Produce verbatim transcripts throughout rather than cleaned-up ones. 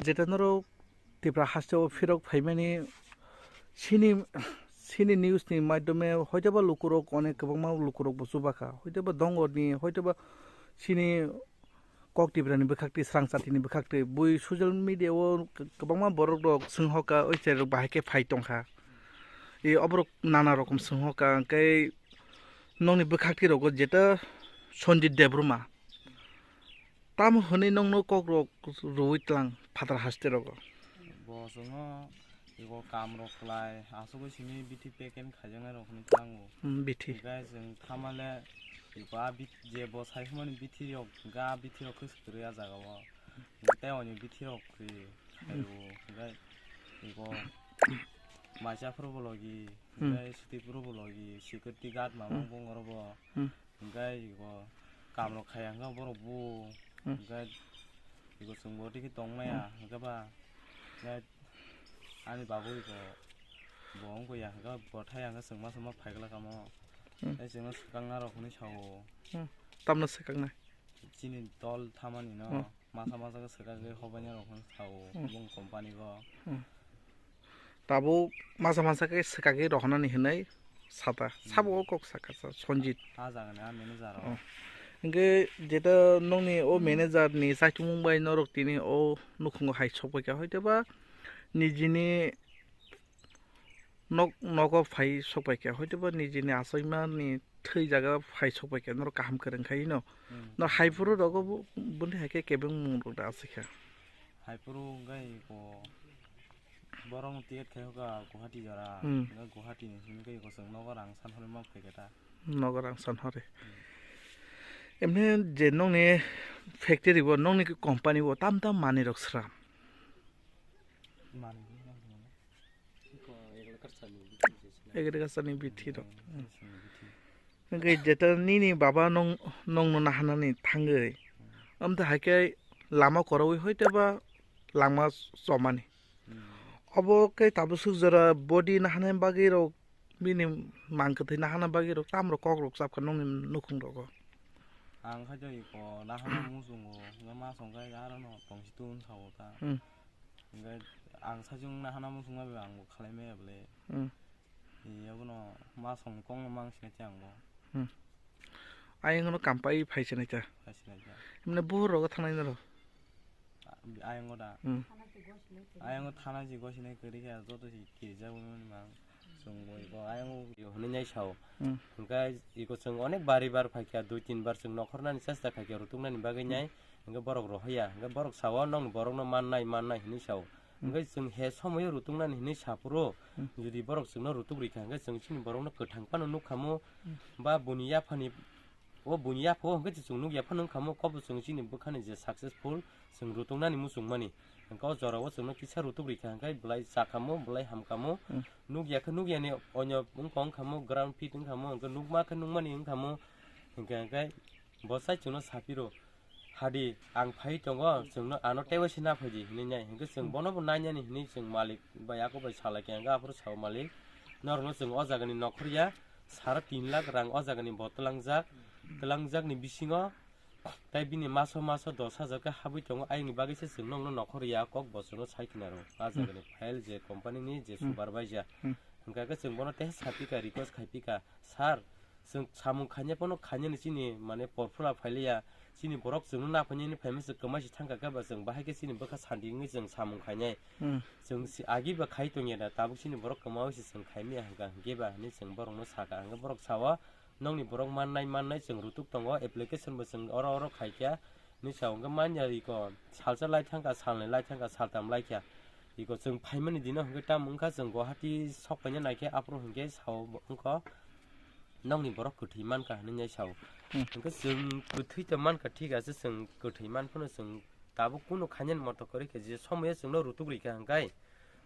Jeta norok Tipra hasteo phirok phaimani sini, sini news ni maidome hoitoba lukurok onek kwbangma lukurok bo chubakha, hoitoba dongor ni, hoitoba sini kok Tiprani bwkhak twi, srang chati ni bwkhak twi, bui social media o kwbangma borok rok swnghoka, oi cherok bahai khe phai tongkha, e oborok nana rokom swnghoka, hwnkhe nokni bwkhak twi rogo jeta Sanjit Debbarma. Tamo hwnwi nokno kok rok rwui tlang phatar haste rogo. Bo chwngno ego kam rok khlai, asugwi simi bithi peken khaijaknai rok hwnwi tlango. Hmm, bithi. Hwnkhe chwng thamale ego a bit-, je bo sai phano bithi rok, hwnkhe a bithi rok khe swk kwrwi a jaga o. Hwnkhe tei oni bithi rok khe khaio, hwnkhe ego maisa phuru bo logi, Hmm. hwnkhe suti phuru bo logi, security guard mamang Hmm. bongor bo. Hmm. Hwnkhe ego kam rok khaiya hwnkhe borok bo, Hmm. hwnkhe ego chwngbo tei khe tongmaya, hwnkhe ba, hwnkhe ani bagwi ego bo wngkha ya, hwnkhe bo thaya hwnkhe chwngma chwngma phaiglak kamo. Hmm. Tei chwngno swkang narok hwnwi sao. Hmm. Tamno swkang nai? Chini dol thamani no. Hmm. Masa masa khe swkagwi hobaina rok hwn sao Hmm. bong company go. Hmm. Tabuk masa masa khe swkagwi rohonani hinwi sata. Hmm. Sabo o kok saka sa Sanjit. A jaga ni a manager o. Oh. Hwnkhe jeta nokni o Hmm. manager ni chaichumung bai norok tini o nukhungo hai sokbai kha hoiteba nijini nok, nogo phai sokbai kha, hoitoba nijini achaima ni thwi jaga phai sokbai kha, norok kaham kwrwng khai no. Hmm. Nor hai phuru rogo bo, boni hai khe kebeng mung rok da aswk kha. Hai phuru hwnkhe iko borok no ticket khai hoka Guwahati jora, Hmm. hwnkhe Guwahati ni hwnkhe iko chwng nogo rang san hwnwi ma phai khe ta. Nogo rang san hore. Hmm. Emne je nokni factory bo, nokni company bo tam tam manwi rok sram. Manwi. Agriculture ni bithi rok. Hwnkhe jeta nini baba nong, nongno nahanani thangwi, amtwi hai khe lama kwrwi hoiteba langma chomani. Obo khe tabuk swk jora body nahana bagwi rok, bini mang kwthwi nahana bagwi rok, tamrok kok rok chapkha nongni nukhung rogo. Ang khaito iko nahana muchungo, hwnkhe ma songkhe aro no tongsi tun sao ta. Hmm. Hwnkhe ang saichung nahana muchungma bai ang bo khlai maya bwle. Hmm. Yabono ma song kong no mang sinai te ang bo. Hmm. Ayang no kampai phai sinai ta. Phai sinai ta. Mane buhur rogo thangnai noro. Ayang o da. Hmm. Ayang o thana si gosinai kwrwi khe joto si kirjak mani mang. Chwng bo iko ayang o hwnwi nai sao. Hmm. Hwnkhe iko chwng onek bari bar phaikha, dui tin bar chwng nokhornani chesta khaikha rutuknani bagwi nai. Hwnkhe borok rohorya, hwnkhe borok sao nokni borokno mannai, mannai hwnwi sao. Hmm. Hwnkhe chwng he somoio rutuknani hwnwi saphuru, Hmm. jodi borok chwngno rutuk rikha, hwnkhe chwng chini borokno kwthang phano nukha mu, Hmm. ba buni yaphani, o buni yapha o hwnkhe chwng nukya phano wngkha mu, kobo chwng chini bwkhani je successful, chwng rutuknani muchungmani. Hwnkhe o jorao chwngno kisa rutuk rikha hwnkhe belai chakhamu, belai hamkhamu. Hmm. Nukya khe nukyani onyo wngkha wngkhamu, ground fit wngkhamu, hwnkhe nukma khe nukmani wngkhamu. Hwnkhe, hwnkhe bo sai chwngno saphiro, "Hadi, ang phai tongo, chwngno ano teibo se na phaidi," hinwi nai. Hwnkhe chwng Hmm. bono bo nainani hinwi chwng malik bai ako bai salaikha, hwnkhe aphuru sao malik, "Norokno chwng o jagani nokhorya, sara tin lakh rang o jagani bo twlangjak, twlangjakni bisingo, tei bini maso maso dos hajar khe habwi tongo, ayoni bagwi se chwng nokno nokhor ya," kok bo chwngno sai khna rw. A Hmm. jagani file je company ni je Hmm. supervisor. Hmm. Hwnkha khe chwng bono teha sapikha, request khaipikha, "Sir, chwng samung khaina phano khainani chini mane porphula phailiya, chini borok chwngno naphainani phaima se kwmai se thangkha khe ba chwng bahai khe chini bwkha santi wngwi chwng samung khainai." Hmm. Chwng si agi ba khai tongya da, tabuk chini borok kwmaui se chwng khaimaya hwnkha hwnkhe ba hinwi chwng borokno sakha. Hwnkhe borok sao, "Nokni borok mannai mannai chwng rutuk tongo, application bo chwng oro oro khaikha," hinwi sao. Hwnkhe manya iko salsa lai thangkha, salnwi lai thangkha, saltam laikha. Iko chwng phaimani dino hwnkhe tamo wngkha, chwng Guwahati sok paina naikhe aphuru hwnkhe sao wngkha, "Nokni borok kwthwi mankha," hinwi nai sao. Hmm. Hwnkhe chwng kwthwi to mankha, thik ase, chwng kwthwi man phano chwng tabuk kunu khainani moto kwrwi khe, je somoyo chwngno rutuk rikha hwnkhe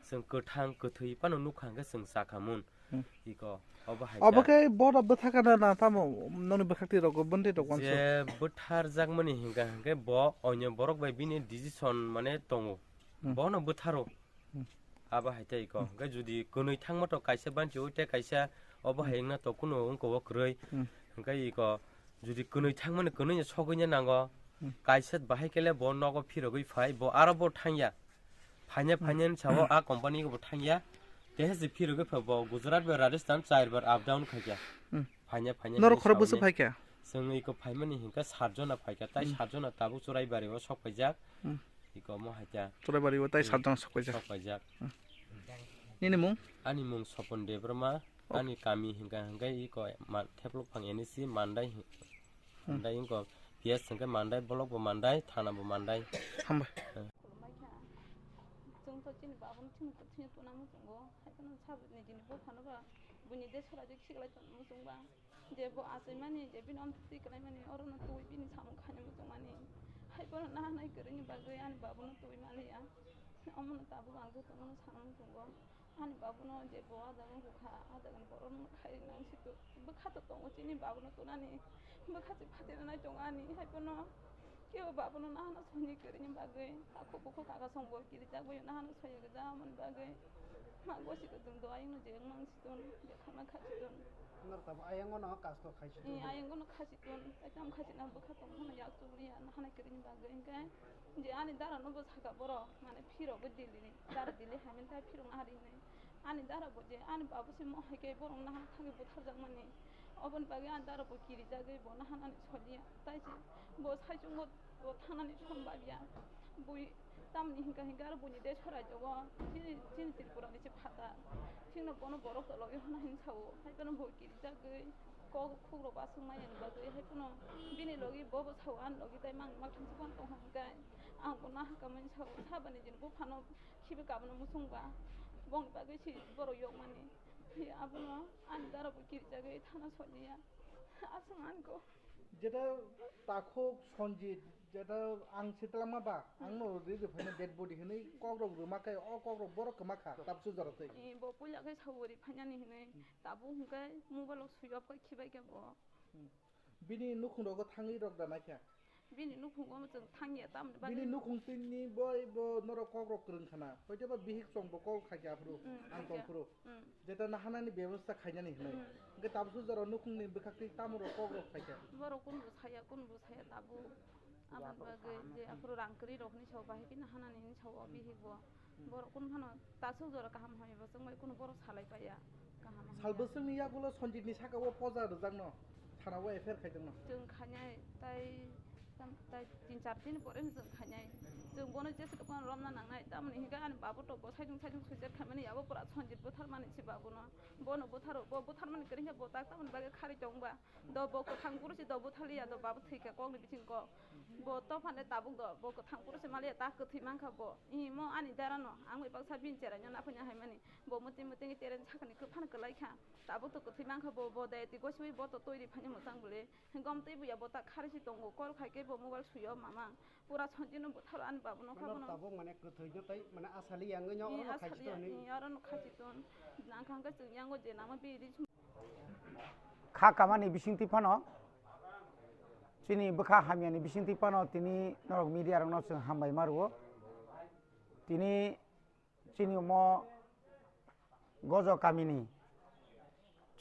chwng kwthang kwthwi phano nukha hwnkhe chwng chakha mun. Hmm. Iko obo hai Obo khe. Khe bono bwtha kana na tamo noni bwkhak twi rogo bwndwi rok wansu. Je bwtharjakmani hwnkha hwnkhe bo onyo borok bai bini decision mane tongo. Hmm. Bono bwtharo. Hmm. Abo hai tei iko. Hmm. Hwnkhe jodi kwnwi thangma to kaisa banchi ui tei kaisa obo Hmm. hai wngna to kuno wngko o kwrwi. Hmm. Hwnkhe iko jodi kwnwi thangmani kwnwi no sogwi no nango. Hmm. Kaisa bahai kele bo nogo phirogwi phai, bo aro bo thangya. Phaina Hmm. phaina ni sao a company bo thangya. Teha se phirogwi phai bo Gujarat bai Rajasthan char bar up down khaikha. Hmm. Phaina phaina Norok ni khorok sao bwswk ni. Phaikha? Chwng iko phaimani hinkhe sat jona phaikha, tai Hmm. sat jona tabuk Churaibari o sok paijak. Hmm. Iko omo hai kha. Churaibari o tai Hmm. sat jona sok paijak. Sok paijak. Hmm. Nini mung? Ani mung Sopon Debbarma, Oh. ani kami hinkha hinkhe iko ma-, Theplok Phang N E C Mandai hi-, Hmm. Mandai iko P S hinkhe Mandai, block bo Mandai, thana bo Mandai. Hambai. Hmm. Chwng to chini babuno chini kwthwino tuna muchungo, hai kheno saboni jini buphano ba buini de sora je khiklai tongma muchung ba. Je bo achaimani, je bini omtwi kwlaimani, orono twi bini samung khaina muchungmani. Hai bono nahanai kwrwini bagwi ani babuno twi maliya. Omono tabuk ang jotono sana muchungo. Ani babuno je bo ah jaga wngkha, ah jagani borokno khai nang si to, bwkha to tongo chini babuno tunani. Bwkha se phatina nai tongo ani, hai bono. Kebo babono nahana soni kwrwini bagwi, takhuk bukhuk kaka song bo kirijak bai nahana soya gajamani bagwi. Ma gosi kwthwng do ayungno je wngmang siton, je khama kha siton. Norok tabuk ayang ono kasto khai siton. Ni ayang ono kha siton, ekdam kha sina bwkha tong khana yak chukliya nahana kwrwini bagwi. Hinkhe je ani dara no bo saka borok, mane phirogwi Delhi ni, dara Delhi haimani tai phirok nahari hinwi. Ani dara bo je, ani babu se mo hai khe borok nahana thangwi butharjakmani. Oboni bagwi ani dara bo kirijagwi bo nahanani soliya. Tai se bo saichungo bo thanani som babya. Bui tamni hinka hinka aro buini de sorai jogo. Chini, chini Tripura ni se phatar. Chini bono borok tolo yo hana hin sao. Hai bono bo kirijagwi kok khuk rok aswk maya ni bagwi. Hai bono bini logi bo bo sao ani logi tai mang mak thang se bono tong hwn kai. Ang bo naha kamani sao. Sabani jin buphano khibi kabana muchung ba. Bong bagwi se borok yok mani. Hi abono ani dara bo kirijagwi thana soliya. Aswk ani ko. Jeta takhuk Sanjit, jeta ang sitlama ba, Hmm. ang no ri ri phaina dead body hinwi kok rok rwma khe, o kok rok borok kwma kha, Hmm. tabsu jora twi. Eh, bo puila khe sawori phainani hinwi, Hmm. tabuk hwnkhe mobile o swi off khe khibai khe bo. Hmm. Bini nukhung rogo thangwi rok da naikha. Bini nukhung o chwng thangya tamni bagwi. Bini nukhung tini bo, bo norok kok rok kwrwng khana. Hoite ba bihik chwng bo kok khaikha aphuru, Hmm, ang khaikha. Tongphuru. Hmm. Jeta nahanani bebosta khainani hinwi. Hmm. Hwnkhe tabsu jora nukhungni bwkhaktwi tamo rok kok rok khaikha. Borok kunbo saya, kunbo saya tabuk. Aboni bagwi je aphuru rang kwrwi rokni sao bahai khe nahanani hinwi sao o bihik bo. Hmm. Borok kunu phano tasuk jora kaham hamya bo chwng bai kunu borok salai paiya. Kaham hamya. Sal bwswkni yagulo Sanjitni saka o poja rwjakno, thana o F I R khaijak no. Chwng khainai tai, tam-, tai tin char din pore no chwng khainai. Chwng bono jesa phano romna nangnai, tamoni hinkhe ani babu tok bo saichung saichung suicide khaimani, abo pura Sanjit butharmani se babuno. Bono butharo, bo butharmani kwrwi hinkhe bo tak tamoni bagwi kharwi tongba. Do bo kwthang phuru se do buthaliya, do babu thwikha kokni bising kok. Bo tophane tabuk do, bo kwthang phuru se maliya, ta kwthwi mankha bo. Imo ani dara no, ang bai baksa bini cherai no naphai na haimani. Bo muti muti tereng sakani kwphano kwlai kha. Tabuk to kwthwi mankha bo, bo dayati gosiwi bo to toiri phani mwchang bwle. Gom twi buya bo ta khari si tongo, call khai khe bo mobile swi o mamang. Pura Sanjit no butharo ani babu no kha bono. Tabuk mane kwthwi no tai mane asali yang no oro no khai si ton. Oro no khai si ton. Nang khang khe chwng yango je nama biri. Kha kamani bisingtwi phano, chini bwkha hamyani bisingtwi phano tini norok media rokno chwng hambai ma rwo. Tini chini omo Gojo kamini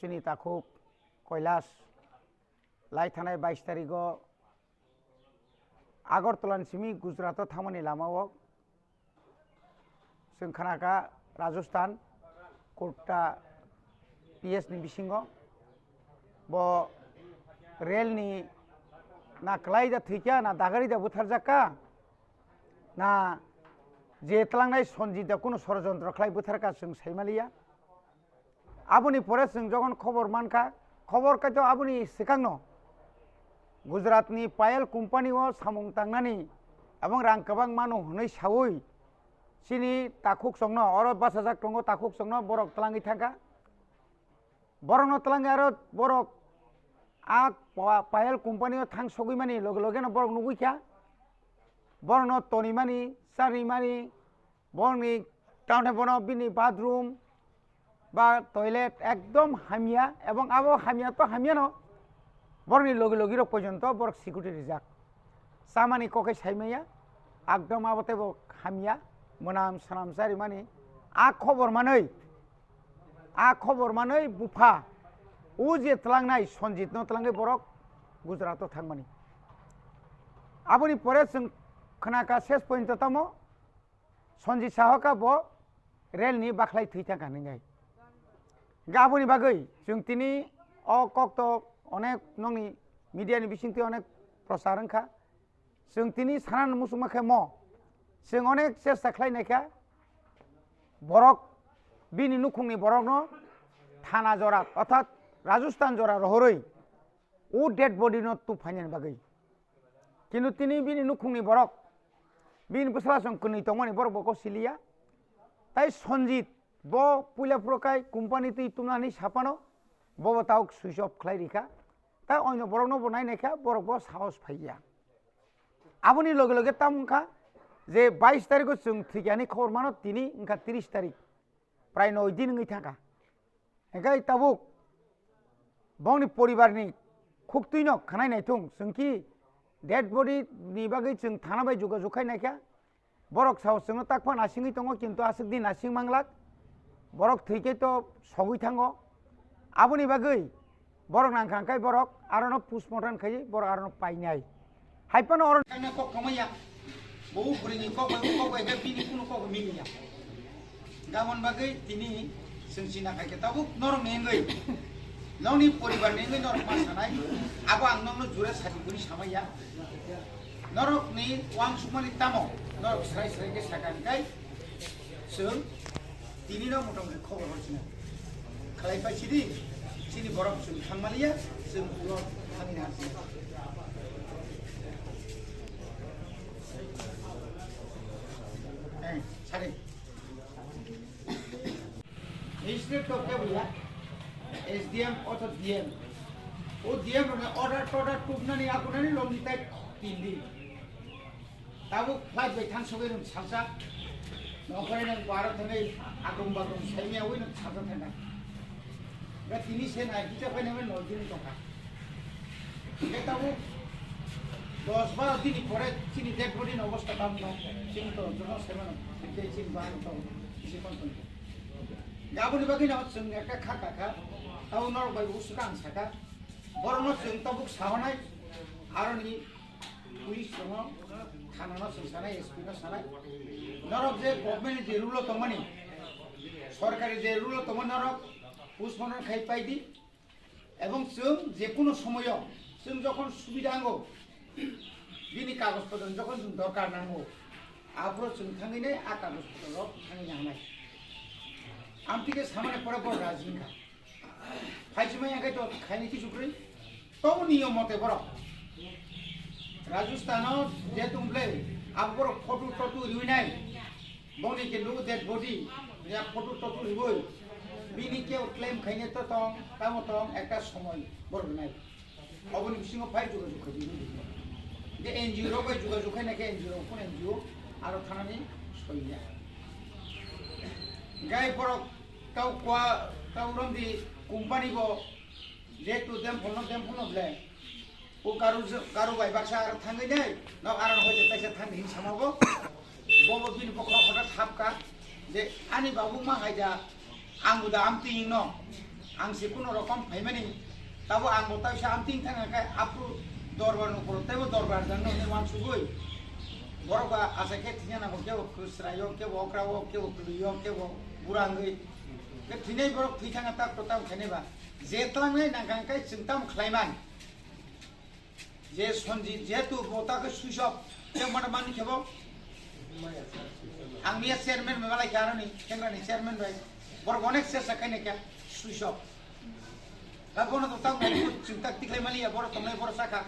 chini takhuk Kailash lai thanai bais tarigo Agartala ni simi Gujarat o thangmani lama o chwng khna kha Rajasthan Kota P S ni bisingo bo rail ni na kwlai da thwikha na dagari da butharjak kha na je tlangnai Sanjit da kunu sorojontro khlai butharkha chwng saimaliya. Aboni pore chwng jokhon khobor mankha, khobor kaitor aboni swkangno Gujaratni Payal company-o samung tangnani abong rang kwbang mano hwnwi saui chini takhuk chwngno oro bachajak tongo, takhuk chwngno borok twlangwi thangkha. Borokno twlangwi aro borok a pa-, Payal company-o thang sogwi mani loge logeno borok nugwi kha. Borokno tonwi mani, charwi mani, borokni tamni bono bini bathroom ba toilet ekdom hamya, ebong abo hamya to hamyano, borokni logi logi rok porjonto borok security rijak. Chamani kokhe saimaya, ekdom abo teibo hamya. Mwnam swnam charimani a khobor manwi, a khobor manwi bupha o je tlangnai Sanjit no tlangnai borok Gujarat o thangmani. Aboni pore chwng khnaka ses pointo tamo Sanjit Sahoka bo rel ni bakhlai thwi thangkha hinwi. Ga aboni bagwi chwng tini o kok to onek nokni media ni bisingtwi onek prochar wngkha. Chwng tini sana muchungma khe mo. Chwng onek chesta khlai naikha. Borok bini nukhungni borokno thana jora orthat Rajasthan jora rohorwi o dead body no tub phainani bagwi. Kintu tini bini nukhungni borok, bini bwsala chwng kwnwi tongmani borok bo kok siliya. Tai Sanjit bo puila phuru kai company twi tumnani sapano bo bo tawk switch off khlai rikha. Tai oino borokno bo nai naikha, borok bo sahos phaiya. Aboni loge loge tamo wngkha je bais tarikho chwng thwikani khobor mano, tini wngkha tris tarik, prai noi din wngwi thangkha. Hingkhe tabuk bongni poribarni khuktwino khanai naithung, chwngki dead body ni bagwi chwng thana bai jogajog khai naikha. Borok sao chwngno takphano nasingwi tongo, kintu aswk din nasing manglak. Borok thwikhe to sogwi thango. Aboni bagwi borok nangkha hwnkhe borok arono postmortem khaiwi borok arono painai. Hai phano oro thangna kok thomaiya. Bo burini kok bai kok bai khe bini kunu kok miliya. Gamon bagwi tini chwng china khai khe tabuk norok ni wngwi, nokni poribar ni wngwi norok ma sanai. Abo ang nokno jura sadi buni samaiya. Norok ni wangsukmani tamo norok srai srai khe sakha hwnkhe chwng tini no motamoti khobor hor china khlai pai sidi, chini borok chwng thangmaliya, chwng ulo thangwi na china. Hey, sadi. Instead of kebo ya, S D M oto D M. O D M rokni order torder tubnani akunani lomni tai tindi. Tabuk flight bai thang sogwi nwng salsa. Nokharai nwng baro thangwi akum bakum saimya wi nwng salsa thangkha. Ga tini se nai kisa pai nang noi dini tongkha. Ga tabuk dos baro dini pore chini dead body ni obostha tamo no. Chini to jono semano. Chini baro to. Isi kon kon. Aboni bagwi no chwng ekta kha kakha, tabuk norok bai bo swkang saka, borokno chwng tabuk sahonai, aroni police tongo, thana no chwng sanai, S P no sanai, norok je government ni je rule o tongmani, sorkari je rule o tongmani norok postmortem khai pai di, ebong chwng je kono somoyo chwng jokhon subida nango, bini kagoj potro jokhon chwng dorkar nango, aphuru chwng thangwi nai a kagoj potro rok thangwi nangnai. Amtwi khe samani pore bo raji wngkha. Phaichimai hwnkhe to khaini kisu kwrwi. Tobo niyom mote borok Rajasthan o je tong ble abo borok photo toto riwi nai. Bongni ke nugo dead body, ya photo toto riwi. Bini kebo claim khaine to tong, tamo tong, ekta somoi borok nai. Oboni bisingo phai jogajog khaidi. Je N G O rok bai jogajog khaina khe N G O rok phone N G O aro thanani soiya. Gai borok tau kwa tau romdi company bo je tu dem phono dem phono ble. O karu karu bai baksa aro thangwi nei. Nok aro hoi je taisa thangdi hin sama bo. Bobo bini bokhorok hothat hapkha je ani babuk ma hai da, ang bo da amtwi wngno, ang se kuno rokom phaimani, tabo ang bo taisa amtwi wngthang khe aphuru dorbar nukro teibo dorbar jang nokni wansugwi borok ba achai khe thwina nango, kebo kwsraio, kebo okrao, kebo kwlwio, kebo bura wngwi khe thwinai borok thwi thangkha tak to tamo khainai ba je tlangnai nangkha khe chwng tamo khlaiman. Je Sanjit jehetu bo ta khe switch off, je mata mani khebo. Ang miya chairman bai malai kha aroni, kendrani chairman bai. Borok onek chesta khaini kha switch off. Ka bono to tang nai chwng tak tiklai maliya, borok tongnai borok sakha.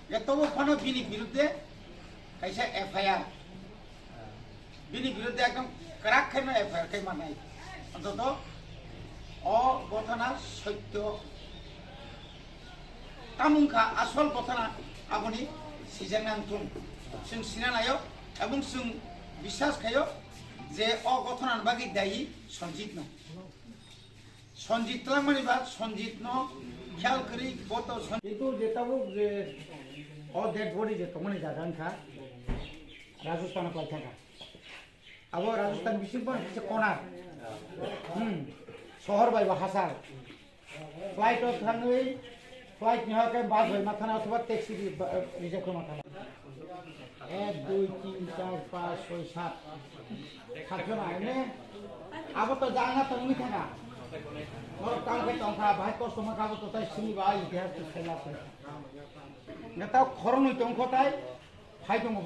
Ya tobo phano bini birudde kaisa F I R. Bini birudde ekdom kwrak khe no F I R khe manai. Antoto o gothana sotyo. Tamo wngkha asol gothana aboni sijak nang thung. Chwng sina naio ebong chwng biswas khaio je o gothana ni bagwi dayi Sanjit no. Sanjit twlangmani ba Sanjit no khiyal kwrwi bo to San- Kintu je tabuk je o dead body je tongmani jaga wngkha Rajasthan o paithaka. Abo Rajasthan bising bono kisa konar. Hmm. Sohor bai bo hachal. Flight o thangwi, flight ni hokhe bus bai ma thana othoba taxi ri-, ba-, reserve khe ma thana. Ek, dui, tin, char, panch, soi, sat. Sat jona ene. Abo to janga tongwi thana. Norok kam khe tongkha, bahai kosto mankha, abo to tai sini ba itihas to saila khe. Neta khoroknwi tongkho tai, phai tongo.